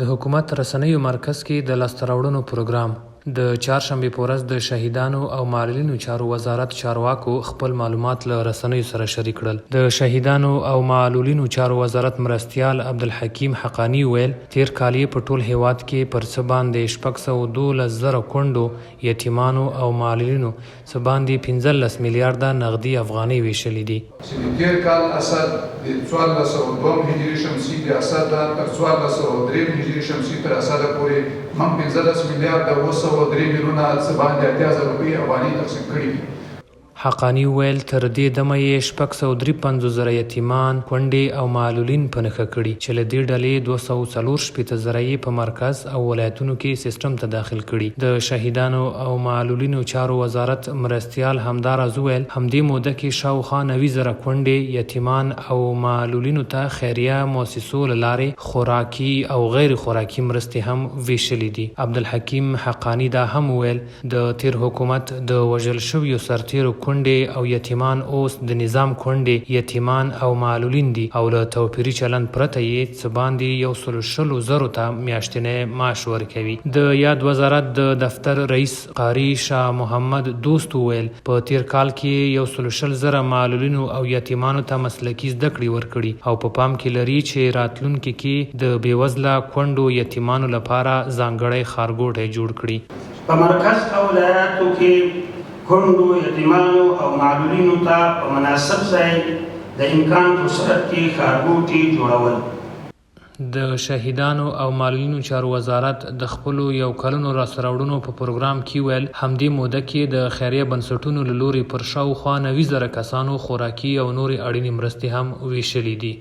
د حکومت رسنیو مرکز کې د لاسته راوړنو پروګرام د چهارشنبې په ورځ د شهیدانو او معلولینو چارو وزارت چارواکو خپل معلومات له رسنیو سره شریک کړل. د شهیدانو او معلولینو چارو وزارت مرستیال عبدالحکیم حقاني وویل، تېر کال یې په ټول هېواد کې پر څه باندې 612 زره کونډو، یتیمانو او معلولینو څه باندې 15 میلیارده نغدي افغانۍ وېشلې دي. چې د تېر کال اسد د 1402 هجري شمسي د اسده تر 1403 هجري شمسي تر اسده پورې موږ 15 میلیارده 703 میلیونه څه باندې 80 زره روپۍ افغانۍ تقسیم کړې دي. حقاني وویل، تر دې دمه یې 653 زره یتیمان، کونډې او معلولین په نښه کړي، چې له دې ډلې 264 زره یې په مرکز او ولایتونو کې سیسټم ته داخل کړي. د شهیدانو او معلولینو چارو وزارت مرستیال همداراز وویل، همدې موده کې شاوخوا 90 زره کونډې، یتیمان او معلولینو ته خیریه موسسو له لارې خوراکي او غیر خوراکي مرستې هم وېشلې دي. عبدالحکیم حقاني دا هم وویل، د تېر حکومت د وژل شویو سرتېرو کونډې او یتیمان اوس د نظام کونډې، یتیمان او معلولین دي او له توپیري چلند پرته یې څه باندې یو سلو شلو زرو ته میاشتنی معاش ورکوي. د یاد وزارت د دفتر رئیس قاري شاه محمد دوست وویل، په تېر کال کې یې یو سلو شل زره معلولینو او یتیمانو ته مسلکي زده کړې ورکړي او په پام کې لري چې راتلونکي کې د بېوزله کونډو یتیمانو لپاره ځانګړی ښارګوټی جوړ کړي. په مرکز او ولایاتو کې کونډو، یتیمانو او معلولینو ته په مناسب ځای د امکان په صورت کې ښارګوټي جوړول. د شهیدانو او معلولینو چارو وزارت د خپلو یو کلنو لاسته راوړنو په پروګرام کې وویل، همدې موده کې د خیریه بنسټونو له لوري پر شاوخوا 90 زره کسانو خوراکي او نورې اړینې مرستې هم وېشلې دي.